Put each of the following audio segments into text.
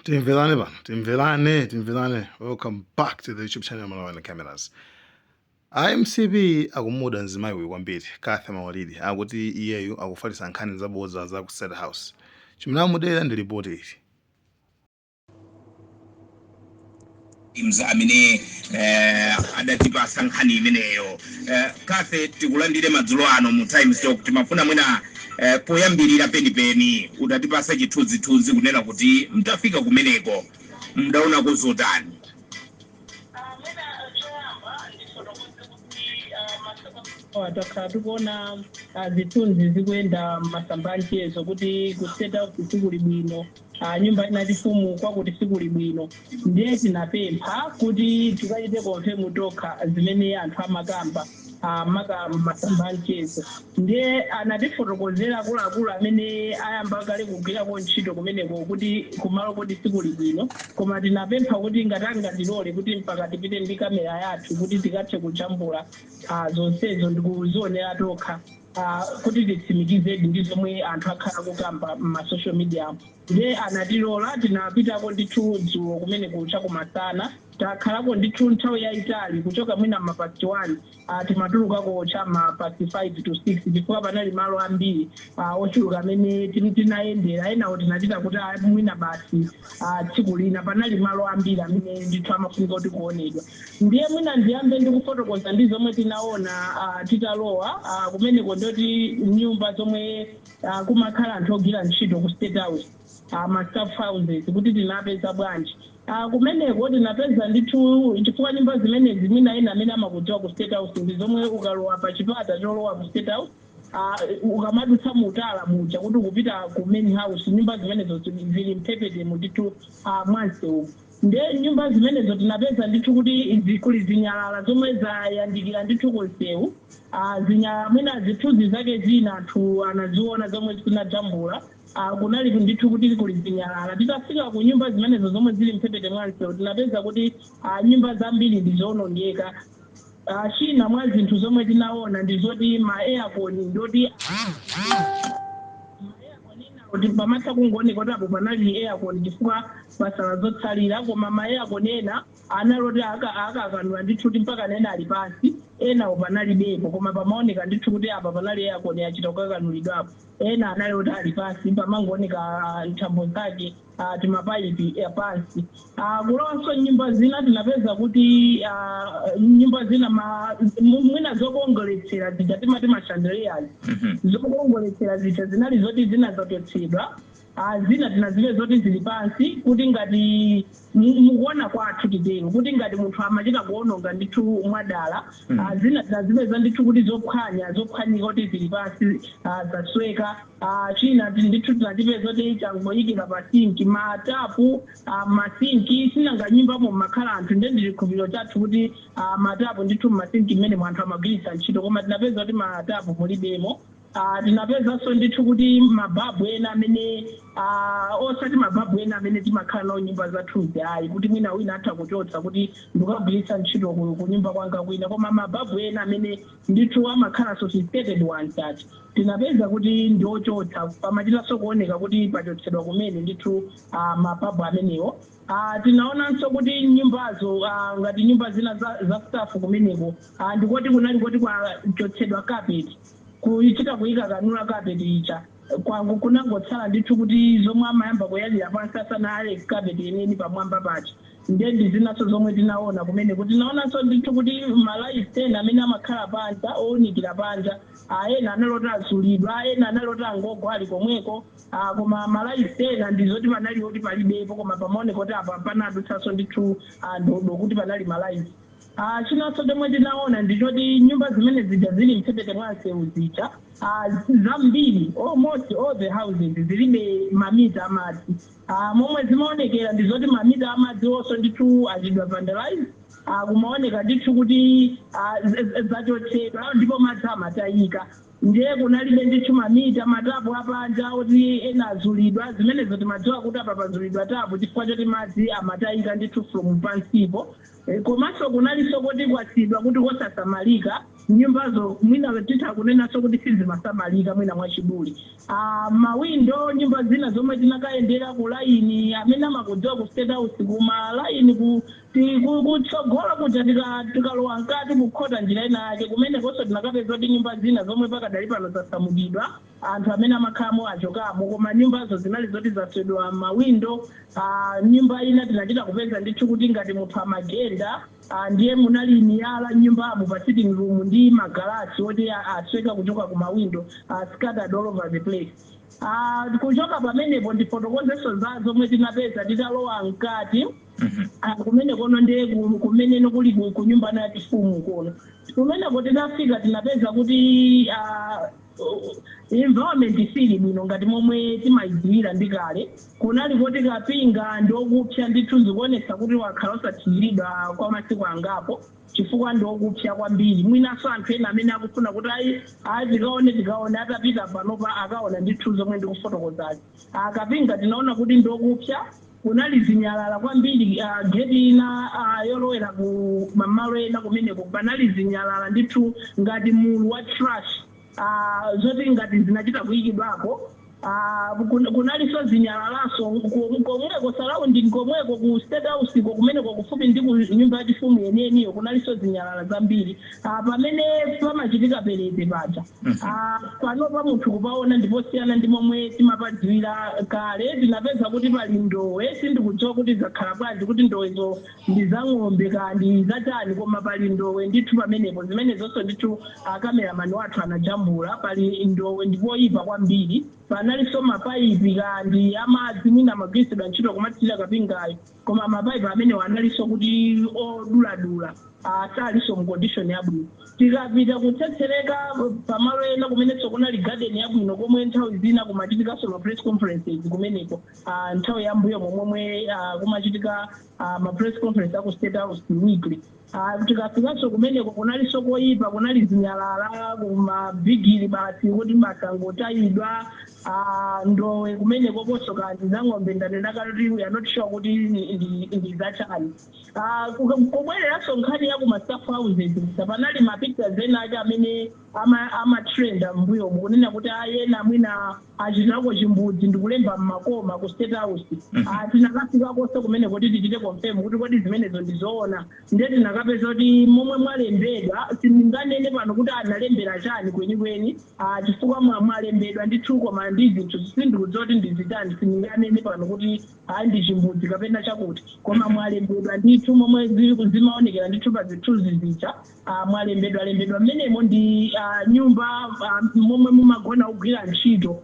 Timverane pano, timverane, timverane. Welcome back to the YouTube channel Malawi Cameras. IMCP akumuda mzimayi uyu kwambiri, Cathy Maulidi, akuti iyeyu akufalitsa nkhani zabodza za ku State House. Chimene amudera ndi ripoti ili. Mza amene adatipasa nkhani imeneyo. Cathy, tikulandire madzulo ano mu Times Talk. Timafuna mwina poyambirira penipeni utatipasa chithunzithunzi kunena kuti mtafika kumeneko mdaonako zotani? Mwina choyamba ndifotokoze kuti masiku takhala tikuona zithunzi zikuyenda m'masamba a mchezo kuti ku State House sikuli bwino, nyumba ina chifumu kwakuti sikuli bwino. Ndiye tinapempha kuti tikachite confirm tokha zimene anthu amakamba maka masamba a mchezo. Ndiye anatifotokozera akuluakulu amene ayamba kale kugwirako ntchito kumeneko kuti kumalo kuti sikuli bwino, koma tinapempha kuti ngati angatilole kuti mpaka tipite ndi kamera yathu kuti tikathe kujambula zonsezo ndikuzionera tokha kuti titsimikizedi ndi zomwe anthu akhala kukamba m'ma social media. Ndiye anatilola. Tinapitako ndithu dzulo kumene kucha kumasana. Takhalako ndithu nthawi yayitali, kuchoka mwina ma past 1, timatulukako cha ma past 5 to 6, chifukwa panali malo ambiri ochuluka amene tinayendera. Enawo tinachita kuti mwina basi tsiku lina. Panali malo ambiri amene ndithu amafunika kuti kuonedwa. Ndiye mwina ndiyambe ndikufotokoza ndi zomwe tinaona titalowa kumeneko. Ndoti nyumba zomwe kumakhala anthu ogwira ntchito ku State House, ma staff houses, kuti tinapeza bwanji kumeneko. Tinapeza ndithu, chifukwa nyumba zimenezi mwina ena amene amakudziwa ku State House, ndi zomwe ukalowa pa chipata cholowa ku State House, ukamadutsa mutala muja kuti ukupita ku main house, nyumba zimenezo zili mphepete ndithu mwansewu. Nde nyumba zimenezo tinapeza ndithu kuti kuli zinyalala zomwe zayandikira ndithu kunsewu. Zinyalala mwina zithunzi zake zina anthu anaziona zomwe zinajambula. Kunali ndithu kuti kuli zinyalala. Titafika ku nyumba zimenezo zomwe zili mphepete mwansewu, tinapeza kuti nyumba zambiri ndi zowonongeka. China mwa zinthu zomwe tinaona ndi zoti ma aircon, ndoti ma aircon ena kuti pamatha kungooneka kuti apo panali aircon chifukwa pasala zotsalira, koma ma aircon ena anali oti akakanula ndithu kuti mpaka ena ali pansi. Enawo panalibepo, koma pamaoneka ndithu kuti apa panali aircon, yachita kukakanulidwapo. Ena anali oti ali pansi, pamangooneka nthambo zake, timapayipi pansi. Kulowanso nyumba zina, tinapeza kuti nyumba zina mwina zokongoletsera zija timati ma chandeliers, zokongoletsera zija zinali zoti zina zachotsedwa. Zina tinazipeza zoti zili pansi, kuti ngati mukuona kwathu titero kuti ngati munthu amachita kuononga ndithu mwadala. Zina tinazipeza ndithu kuti zophwanya, zophwanyika, kuti zili pansi, zasweka. China ndithu tinachipeza kuti changoyikira pa sinki, matapu, masinki. Sinanga nyumbamo mmakhala anthu, ndiye ndi chikhulupiriro chathu kuti matapu ndithu mmasinki mmene anthu amagwiritsa ntchito, koma tinapeza kuti matapu mulibemo. Tinapezanso ndithu kuti mababu ena amene osati mababu ena amene timakhala nawo nyumba zathuzi ayi, kuti mwina wina atha kuchotsa kuti ndikagwiritsa ntchito ku nyumba kwanga kwina, koma mababu ena amene ndithu amakhala sophisticated ones ati tinapeza kuti ndi ochotsa. Pamachitanso kuoneka kuti pachotsedwa kumene ndithu mababu amenewo. Tinaonanso kuti nyumbazo, ngati nyumba zina za staff kumeneko, ndikoti kunali kuti kwachotsedwa carpet, kuchita kuyika kanula carpet ija. Kwangu kunangotsala ndithu kuti zomwe amayamba kuyalira pansi asanayale carpet yeneni pamwamba paja. Ndiye ndi zinaso zomwe tinaona kumene kuti tinaonanso ndithu kuti ma lights ena amene amakhala panja owunikira panja, ena analoti azulidwa, ena analoti angogwa ali komweko. Koma ma lights ena ndizoti panali oti palibepo, koma pamaoneka kuti apa panadutsanso ndithu ndodo kuti panali ma lights. Chinanso chomwe tinaona ndichoti nyumba zimene zija zili mphepete mwa msewu zija, zambiri, almost all the houses, zilibe mamita amadzi. Momwe zimaonekera ndizoti mamita amadzi onso ndithu achidwa vandalize. Kumaoneka ndithu kuti zachotsedwa ndipo madzi amatayika. Ndiye kunalibe ndithu mamita. Matapu apanja oti ena azulidwa, zimenezo timadziwa kuti apa pazulidwa tapu chifukwa choti madzi amatayika ndithu from pansipo. Komanso kunalinso kuti kwasiyidwa kuti kosasamalika. Nyumbazo mwina titha kunenanso kuti sizimasamalika mwina mwachidule. Mawindo, nyumba zina zomwe tinakayendera ku line, amene amakudziwa ku State House kuma line kutsogolo kuja, tikalowa mkati kukhota njira ina yake, kumenekonso tinakapeza kuti nyumba zina zomwe pakadali pano zasamukidwa, anthu amene amakhalamo achokamo, koma nyumbazo zinali zoti zaswedwa mawindo. Nyumba ina tinachita kupeza ndithu kuti ngati munthu amagenda, ndiye munali miyala nyumbamo pa sitting room ndi magalasi oti asweka kuchoka ku mawindo, scattered all over the place. Kuchoka pamenepo ndifotokozenso za zomwe tinapeza titalowa mkati. Kumene kono ndiye kumeneno kuli ku nyumba ya chifumu kono. Kumeneko tinafika, tinapeza kuti environment sili bwino ngati momwe timayidziwira ndi kale. Kunali kuti kapinga ndokupsa ndithu, zikuonetsa kuti wakhala osathiridwa kwa masiku angapo chifukwa ndokupsa kwambiri. Mwinanso anthu ena amene akufuna kuti ayi ayi, tikaone tikaone, atapita panopa akaona ndithu zomwe ndikufotokozazi. Kapinga tinaona kuti ndokupsa, kunali zinyalala kwambiri. Geti ina yolowera ku mamalo ena kumeneko panali zinyalala ndithu ngati mulu wa trash, zoti ngati zinachita kuyikidwapo. Kunalinso zinyalalaso komweko surrounding komweko ku State House ko, kumeneko kufupi ndi ku nyumba yachifumu yeniyeniyo, kunalinso zinyalala zambiri. Pamene pamachitika parade paja, panopa munthu kupaona ndiposiyana ndi momwe timapadziwira kale. Tinapeza kuti pali ndowe, sindikudziwa kuti zakhala bwanji, kuti ndowezo ndi za ng'ombe kandi zachani, koma pali ndowe ndithu pamenepo. Zimene zonso ndithu cameraman wathu anajambula. Pali ndowe ndipoyipa kwambiri. Panalinso mapaipi kandi amadzi, mwina amagwiritsidwa ntchito kumathirira kapingayo, koma mapaipi amenewo analinso kuti oduladula, asalinso mu condition yabwino. Tikapita kutsetsereka pamalo ena kumenenso kunali garden yabwino, komwe nthawi zina kumachitikanso ma press conferences kumeneko, nthawi yambuyo momwe kumachitika ma press conference aku State House weekly. Tikafikanso kumeneko kunalinso koyipa, kunali zinyalala kumabigiri basi kuti masangotayidwa. Ndowe kumeneko konso kandi za ng'ombe, ndanena kale kuti we are not sure kuti ndi zachani. Kubwereranso nkhani ya kuma staff houses, panali ma pictures ena ake amene amatrenda mbuyomu kunena kuti ayena mwina achitirako chimbudzi ndikulemba mmakoma ku State House. Tinakafikakonso kumene kuti tichite confirm kuti kodi zimenezo ndizoona. Ndiye tinakapeza kuti momwe mwalembedwa, sindinganene pano kuti analembera chani kwenikweni, chifukwa mwalembedwa ndithu, koma ndi zinthu sindikudziwa kuti ndizitani. Sindinganene pano kuti hayi ndi chimbudzi kapena chakuti, koma mwalembedwa ndithu momwe zimaonekera ndithu pa zithunzi zija. Mwalembedwa lembedwa mmenemo ndi nyumba momwe mumagona kugwira ntchito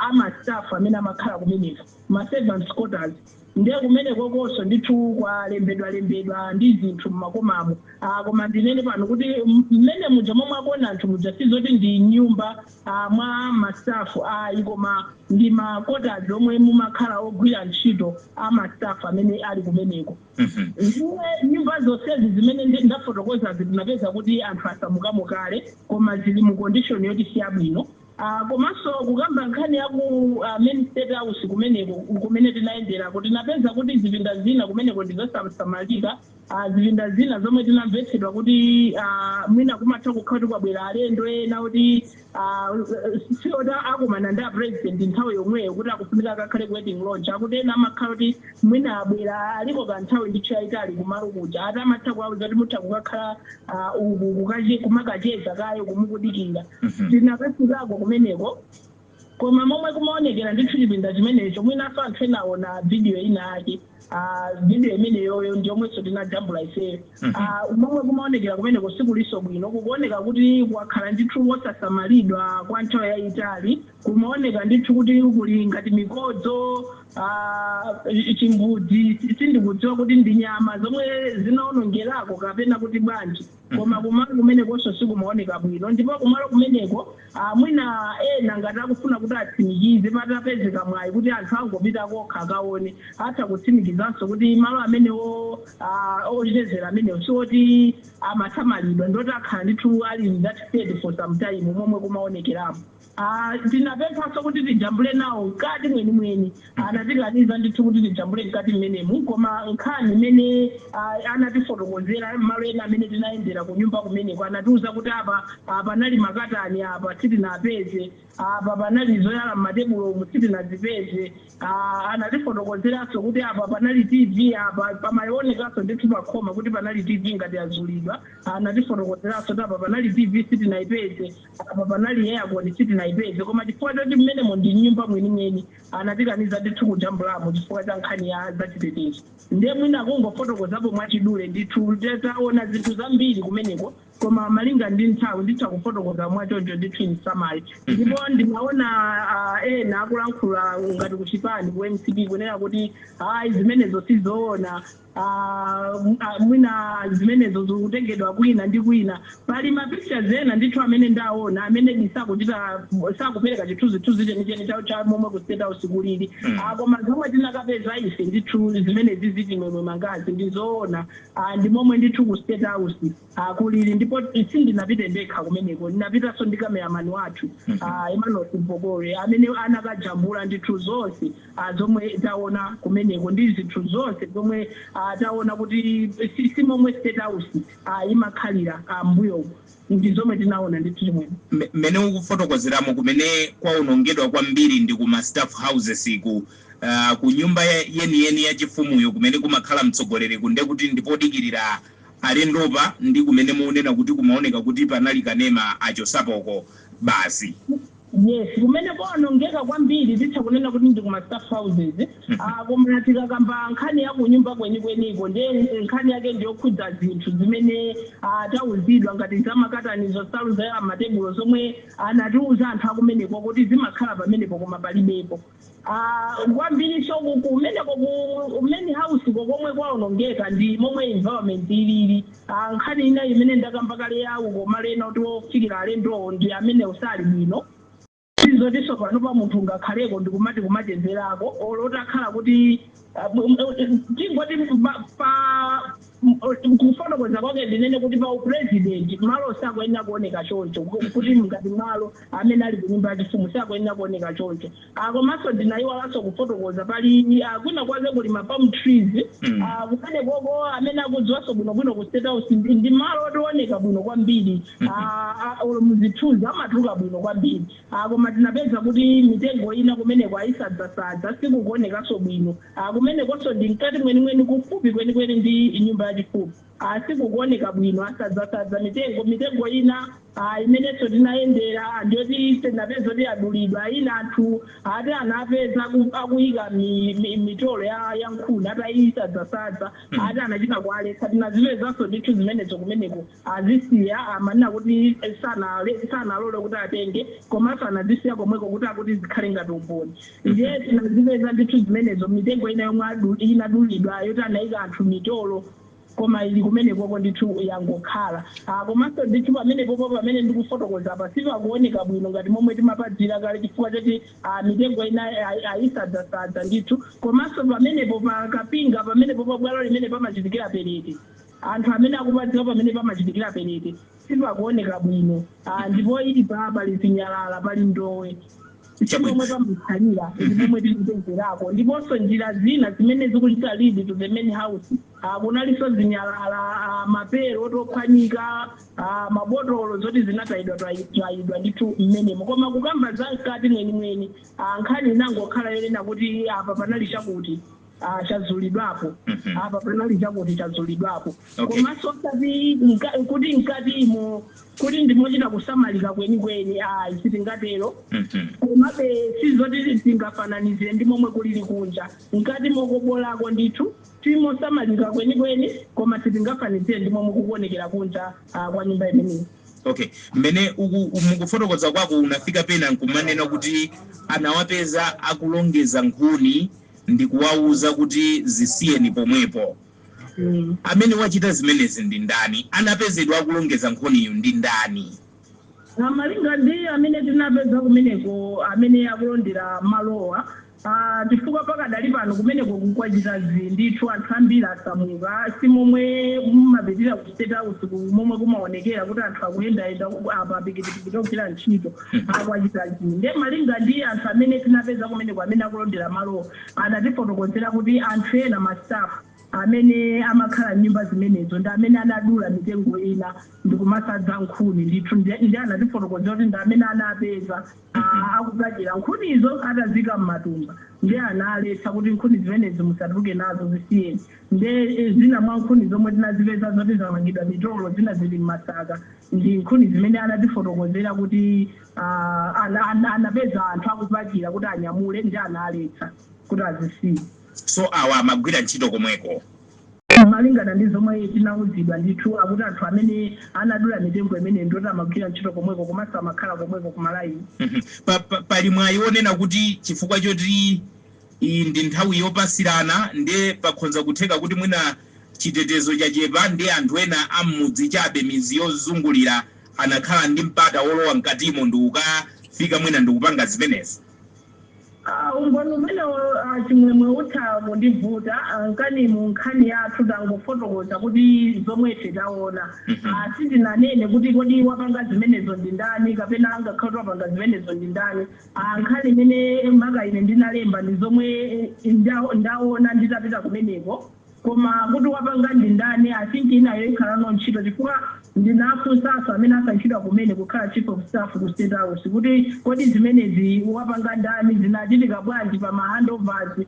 ama staff amene amakhala kumeneko, ma servants quarters. Ndiye kumene kokonso ndithu kwalembedwa lembedwa ndi zinthu mmakomamo. Koma ndinene pano kuti mmene muja momwe akuona anthu muja sizoti ndi nyumba mwa ma staff ayi, koma ndi ma quarters omwe mumakhala ogwira ntchito ama staff amene ali kumeneko. Ndiye nyumba zonsezi zimene ndafotokozazi tinapeza kuti anthu asamukamo kale, koma zili mu condition yoti si yabwino. Komanso kukamba nkhani ya ku main State House kumeneko kumene tinayenderako, tinapeza kuti zipinda zina kumeneko ndizosamalika. Zipinda zina zomwe tinamvetsedwa kuti mwina kumatha kukhala kuti kwabwera alendo ena kuti sioti akumana ndi a president nthawi yomweyo kuti akufunika akakhale ku waiting lounge, akuti ena amakhala kuti mwina abwera aliko kanthawi ndithu yayitali kumalo kuja, ati amatha kuwauza kuti mutha kukakhala uku kumakacheza kayo kumukudikira. Tinakafikako kumeneko, koma momwe kumaonekera ndithu chipinda chimenecho, mwinaso anthu ena aona video ina ake, video imeneyoyo ndiyomwenso tinajambula ifeyo. Momwe kumaonekera kumeneko sikuliso bwino, kukuoneka kuti kwakhala ndithu wosasamalidwa kwa nthawi yayitali. Kumaoneka ndithu kuti kuli ngati mikodzo, chimbudzi, sindikudziwa kuti ndi nyama zomwe zinaonongerako kapena kuti bwanji, koma kumalo kumenekonso sikumaoneka bwino. Ndipo kumalo kumeneko, mwina ena ngati akufuna kuti atsimikize, patapezeka mwayi kuti anthu angopita kokha akaone, atha kutsimikizanso kuti malo amenewo ochezera amenewo siwoti amasamalidwa, ndoti akhala ndithu ali in that state for some time momwe kumaonekeramo. Tinapemphanso kuti tijambule nawo mkati mwenimweni. Anatiuza kuti ayi, Anatikaniza ndithu kuti tijambule mkati mmenemu, koma nkhani imene anatifotokozera malo ena amene tinayendera ku nyumba kumeneko, anatiuza kuti apa panali makatani, apa sitinapeze, apa panali zoyala m'matebulo, sitinazipeze. Anatifotokozeranso kuti apa panali TV, apa pamaonekanso ndithu pakhoma kuti panali TV ngati yazulidwa. Anatifotokozeranso kuti apa panali TV, sitinayipeze, apa panali aircon, sitinayipeze. Koma chifukwa choti mmenemo ndi nyumba mwenimweni, anatikaniza ndithu kujambulamo chifukwa cha nkhani ya zachitetezo. Ndiye mwina kungofotokozapo mwachidule ndithu, taona zinthu zambiri kumeneko, koma malinga ndi nthawi nditha kufotokoza mwachoncho ndithu in summary. Ndipo ndimaona ena akulankhula ngati kuchipani ku MCP kunena kuti hayi, zimenezo sizoona, mwina zimenezo zikutengedwa kwina ndi kwina. Pali ma pictures ena ndithu amene ndaona amene sakuchita, sakupereka chithunzithunzi chenicheni chawo cha momwe ku State House kulili. Koma zomwe tinakapeza ife ndithu zimenezi zichimwemwe mangazi ndizoona, ndi momwe ndithu ku State House kulili. Ndipo sindinapite ndekha kumeneko, ndinapitanso ndi cameraman wathu Emmanuel Mpokore amene anakajambula ndithu zonse zomwe taona kumeneko ndi zinthu zonse zomwe taona kuti si momwe State House imakhalira mbuyomo, ndi zomwe tinaona ndithu chimwene. Mmene ukufotokozeramo, kumene kwaonongedwa kwambiri ndi kuma staff houses ku nyumba yeniyeni ya chifumuyo kumene kumakhala mtsogoleri, kunde kuti ndipodikirira alendopa, ndi kumene muunena kuti kumaoneka kuti panali kanema achosapoko basi. Yes, kumene kwaonongeka kwambiri titha kunena kuti ndi kuma staff houses. Koma tikakamba nkhani ya kunyumba kwenikweniko, ndiye nkhani yake ndiyokhudza zinthu zimene tauzidwa ngati zamakatanizo, nsalu za matebulo zomwe anatiuza anthu akumeneko kuti zimakhala pamenepo koma palibepo. Kwambiriso kumeneko ku main house ko komwe kwaonongeka ndi momwe environment ilili. Nkhani ina imene ndakamba kale yawo, koma lena kuti wofikira alendowo ndi amene usali bwino. Sizotinso pano pa munthu ungakhaleko ndikumati kumachezerako olo utakhala kuti tingoti pa kufotokoza kwake ndinene kuti pa upresident malo sakuyenera kuoneka choncho, kuti ngati malo amene ali ku nyumba yachifumu sakuyenera kuoneka choncho. Komanso ndinayiwalanso kufotokoza pali kwina kwake kuli ma palm trees. Kumene koko amene akudziwanso bwinobwino ku State House ndi malo otioneka bwino kwambiri. Olo muzithunzi amatuluka bwino kwambiri. Koma tinapeza kuti mitengo ina kumeneko ayisadzasadza, sikukuonekanso bwino. Kumenekonso ndi mkati mwenimweni, kufupi kwenikweni ndi nyumba yachifumu. Sikukuoneka bwino, asadzasadza mitengo. Mitengo ina imenenso tinayendera ndiyoti tinapeza kuti adulidwa. Ina anthu ati anapeza akuyika mitolo ya nkhuni atayisadzasadza, ati anachita kualetsa. Tinazipezanso ndithu zimenezo kumeneko, azisiya, amanena kuti sanalole kuti atenge, komanso anazisiya komweko kuti akuti zikhale ngati umboni. Ndiye tinazipeza ndithu zimenezo, mitengo ina yomwe inadulidwa yoti anayika anthu mitolo, koma ili kumenekoko ndithu yangokhala. Komanso ndithu pamenepopo pamene ndikufotokoza apa sipakuoneka bwino ngati momwe timapadzira kale chifukwa choti mitengo ina ayisadzasadza ndithu. Komanso pamenepo pakapinga pamenepo pabwalo limene pamachitikira parade, anthu amene akupadziwa pamene pamachitikira parade, sipakuoneka bwino. Ndipo ili pa pali zinyalala, pali ndowe, Chabwino. pomwe pamakhalira ndi pomwe tikupezerako. Ndiponso njira zina zimene zikuchita lead to the main house, kunalinso zinyalala, mapero otophwanyika, mabotolo zoti zinatayidwa tayidwa ndithu mmenemo. Koma kukamba za mkati mwenimweni, nkhani inangokhala yonena kuti apa panali chakuti chazulidwapo, apa panali chakuti chazulidwapo. Komanso osati kuti mkatimo kuti ndimochita kusamalika kwenikweni, ayi, sitingatero. Komabe sizoti tingafananizire ndi momwe kulili kunja. Mkati mokobolako ndithu timosamalika kwenikweni, koma sitingafanizire ndi momwe kukuonekera kunja kwa nyumba imeneyi. Okay, mmene mukufotokoza kwako unafika pena nkumanena kuti anawapeza akulongeza nkhuni ndi kuwauza kuti zisiyeni pomwepo. Amene wachita zimenezi ndi ndani? Anapezedwa akulongeza nkhuniyo ndi ndani? Malinga ndi amene tinapeza kumeneko amene akulondera malowa. Chifukwa pakadali pano kumeneko kukwachita ndithu, anthu ambiri asamuka. Si momwe mumapitira ku State House momwe kumaonekera kuti anthu akuyendayenda apa pikipiki ogwira ntchito, akwachita nde malinga ndi anthu amene tinapeza kumeneko amene akulondera malowo, anatifotokozera kuti anthu ena, ma staff amene amakhala nyumba zimenezo, ndi amene anadula mitengo ina ndikumasadza nkhuni ndithu. Ndi anatifotokozera kuti ndi amene anapeza akupakira nkhunizo atazika m'matumba, ndi analetsa kuti nkhuni zimenezi musatuluke nazo, zisiyeni. Nde zina mwa nkhuni zomwe tinazipeza zoti zamangidwa mitolo, zina zili m'masaka, ndi nkhuni zimene anatifotokozera kuti anapeza anthu akupakira kuti anyamule, ndi analetsa kuti azisiye. So awa amagwira ntchito komweko? Malingana ndi zomwe tinauzidwa ndithu, akuti anthu amene anadula mitengo imene ndoti amagwira ntchito komweko, komanso amakhala komweko kumalaini. Pali mwayi wonena kuti chifukwa choti iyi ndi nthawi yopasirana, nde pakhonza kutheka kuti mwina chitetezo chachepa, ndi anthu ena am'mudzi chabe, mizi yozungulira, anakhala ndi mpata wolowa mkatimo ndi kukafika mwina ndikupanga zimenezi? Umboni umenewo, Chimwemwe, utha kundivuta. Nkani mu nkhani yathu tangofotokoza kuti zomwe ife taona. Sitinanene kuti kodi wapanga zimenezo ndi ndani kapena angakhale kuti wapanga zimenezo ndi ndani. Nkhani imene maka ine ndinalemba ndi zomwe ndaona nditapita kumeneko, koma kuti wapanga ndi ndani, I think inayo ikhala ntchito, chifukwa ndinafunsanso amene asankhidwa kumene kukhala chief of staff ku State House kuti kodi zimenezi wapanga ndani, zinachitika bwanji pa ma handovers.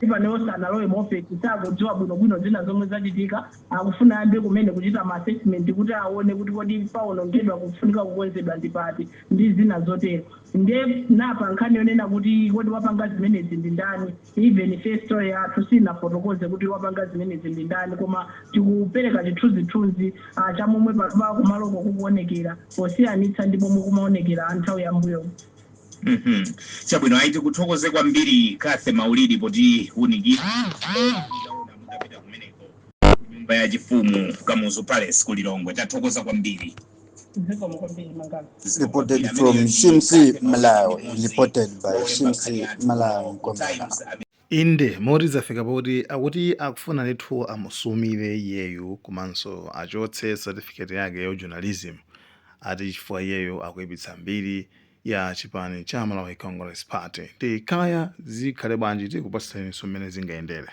Panewo sanalowe mu office, sakudziwa bwinobwino zina zomwe zachitika. Akufuna ayambe kumene kuchita ma assessment kuti aone kuti kodi paonongedwa, kufunika kukonzedwa ndi pati, ndi zina zotero. Nde napa nkhani yonena kuti kodi wapanga zimenezi ndi ndani, even first story yathu sinafotokoze kuti wapanga zimenezi ndi ndani, koma tikupereka chithunzithunzi cha momwe pa kumaloko kukuonekera posiyanitsa ndi momwe kumaonekera nthawi yambuyo. Chabwino, ayi, tikuthokoze kwambiri, Kathe Maulidi, poti unikira mutapita kumeneko nyumba ya chifumu, Kamuzu Palace ku Lilongwe. Tathokoza kwambiri. Zikomo kwambiri, Mangazi. Reported from Shimsi, Malawi. Reported by Shimsi, Malawi. Kwamena. Inde, moti zafika poti akuti akufuna ndithu amusumire iyeyu komanso achotse certificate yake ya journalism, ati chifukwa iyeyu akuyipitsa mbiri ya chipani cha Malawi Congress Party. Ndi kaya zikhale bwanji, tikupatsaninso mmene zingayendere.